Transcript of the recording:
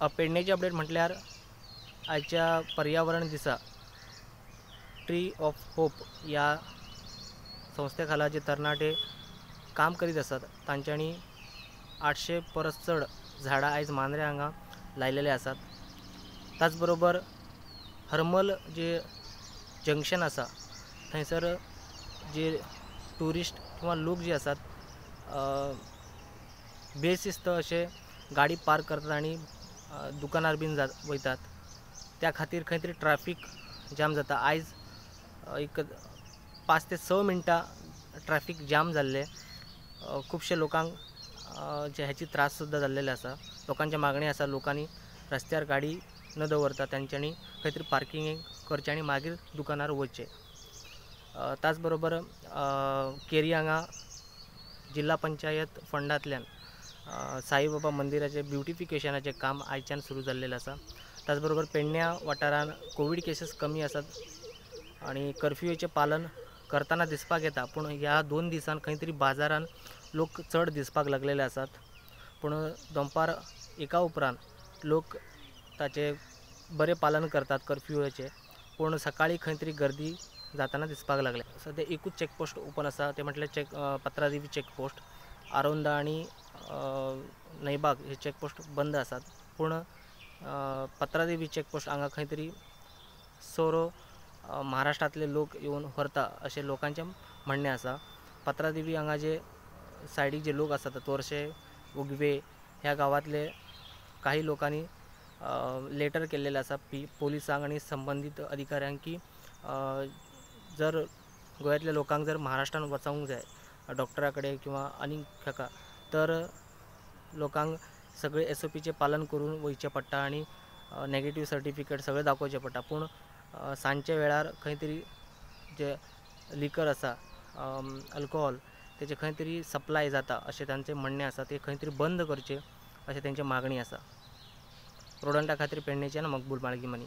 पेडणेची update म्हटल्यार आयच्या पर्यावरण दिसा ट्री ऑफ होप ह्या संस्थे खाला जे तरणाटे काम करीत आसात तांच्यांनी 800 परस चड झाडां आयज मांद्रे हांगा लायलेले आसात। त्याच बरोबर हरमल जे जंक्शन आसा थंयसर जे ट्युरिस्ट किंवा लोक जे आसात बेशिस्त अशे गाडी पार्क करतात आनी दुकानार बीन वयतात, त्या खातीर खंय तरी ट्रॅफिक जाम जाता। आयज एक 5 ते 6 मिनटां ट्रॅफिक जाम जाल्लें, खुबशे लोकांक जे हेची त्रास सुद्दां जाल्लेले आसा। लोकांची मागणी आसा लोकांनी रस्त्यार गाडी न दवरता तांच्यांनी खंय तरी पार्किंग करचें आनी मागीर दुकानार वचचें। त्याच बरोबर केरी हांगा जिल्हा पंचायत फंडांतल्यान साईबाबा मंदिराचें ब्युटिफिकेशनाचें काम आयच्यान सुरू जाल्लेलें आसा। त्याच बरोबर पेडण्या वाठारांत कोवीड केसीस कमी आसात आनी कर्फ्यूचें पालन करतना दिसपाक येता, पूण ह्या 2 दिसान खंय तरी बाजारान लोक चड दिसपाक लागलेले आसात। पूण दनपार एका उपरांत लोक ताचें बरें पालन करतात कर्फ्यूचें, पूण सकाळी खंय तरी गर्दी जाताना दिसपाक लागले। सद्या एकूच चॅकपोस्ट ओपन आसा, ते म्हटल्यार पत्रादेवी चॅकपोस्ट। आरोंदा आनी नैबाग हे चॅकपोस्ट बंद आसात, पूण पत्रादेवी चॅकपोस्ट हांगा खंय तरी सोरो महाराष्ट्रांतले लोक येवन व्हरता अशें लोकांचें म्हणणें आसा। पत्रादेवी हांगा जे सायडीक जे लोक आसात तोरशे, उगवे ह्या गांवांतले काही लोकांनी लेटर केल्लेलें आसा पोलिसांक आनी संबंदीत अधिकाऱ्यांक की जर गोंयांतल्या लोकांक जर महाराष्ट्रान वचूंक जाय डॉक्टरा कडेन किंवा आनीक हाका, तर लोकांक सगळे SOPचें पालन करून वयचें पडटा आनी नॅगेटीव सर्टिफिकेट सगळें दाखोवचें पडटा। पूण सांजच्या वेळार खंय तरी जे लिकर आसा, अल्कोहोल, तेचे खंय तरी सप्लाय जाता अशें तांचें म्हणणें आसा, तें खंय तरी बंद करचें अशें तेंची मागणी आसा। रोडंटा खातीर पेडणेच्यान मकबूल माळगीमनी।